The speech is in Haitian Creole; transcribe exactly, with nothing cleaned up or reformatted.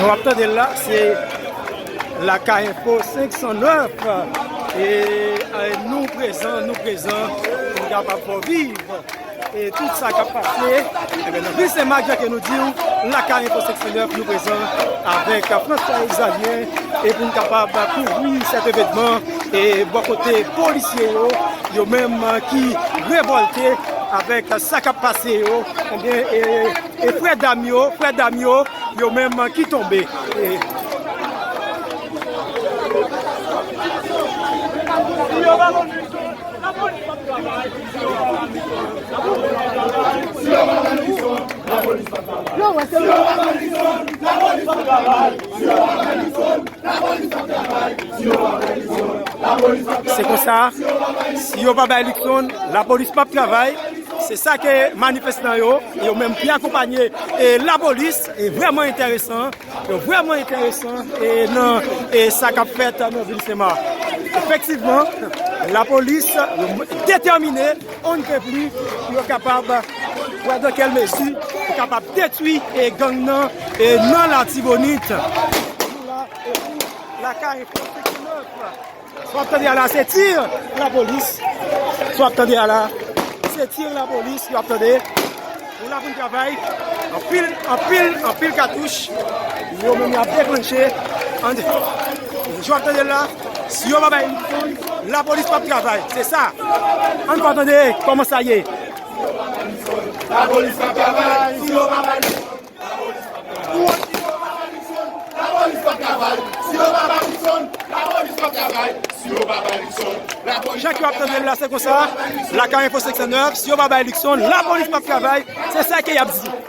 W ap tande l la, se Lakay Enfo senk san nèf. E, e, nou prezan, nou prezan pou n kapab fè w viv e tout sa k ap pase. Ebyen, nan vil Senmak, jan ke nou di w, Lakay Enfo senk san nèf, nou prezan avèk François Xavier, e pou n kapab kouvri sèt evènman, e bò kote polisye yo, yo menm ki revòlte avèk sa k ap pase yo, ebyen, e, e frè dam yo, frè dam yo, yo menm ki tonbe. E, se konsa, si yo pa bay Luckson, lapolis p ap travay. Se sa ke manifestan yo, yo menm ki akonpanye, e, lapolis, e vrèman enteresan. Yo vrèman enteresan, e, nan, e, sa k ap fèt nan vil Senmak. Efektivman, lapolis, yo detèmine, on ne peut plus, pou yo kapab wè dans quelle mesure yo kapab detwi, e, gang nan, e, nan Latibonit. Nou la, e, pou Lakay Enfo senk san nèf. Sa w ap tande a la, se tir lapolis. Sa w ap tande a la, se tir lapolis, w ap tande. Nou la pou n travay. Anpil, anpil, anpil katouch. Yo menm y ap deklanche. An, jan w ap tande la, si yo pa bay Luckson, lapolis p ap travay. Se sa. Ann fè w tande kòman sa ye. Lapolis p ap travay. Si yo pa bay Luckson, lapolis p ap travay. Si yo pa bay Luckson, lapolis p ap travay. Si yo pa bay Luckson, lapolis p ap travay. Jan ke w ap tande l la, se konsa. Lakay Enfo senk san nèf, si yo pa bay Luckson, lapolis p ap travay. Se sa ke y ap di.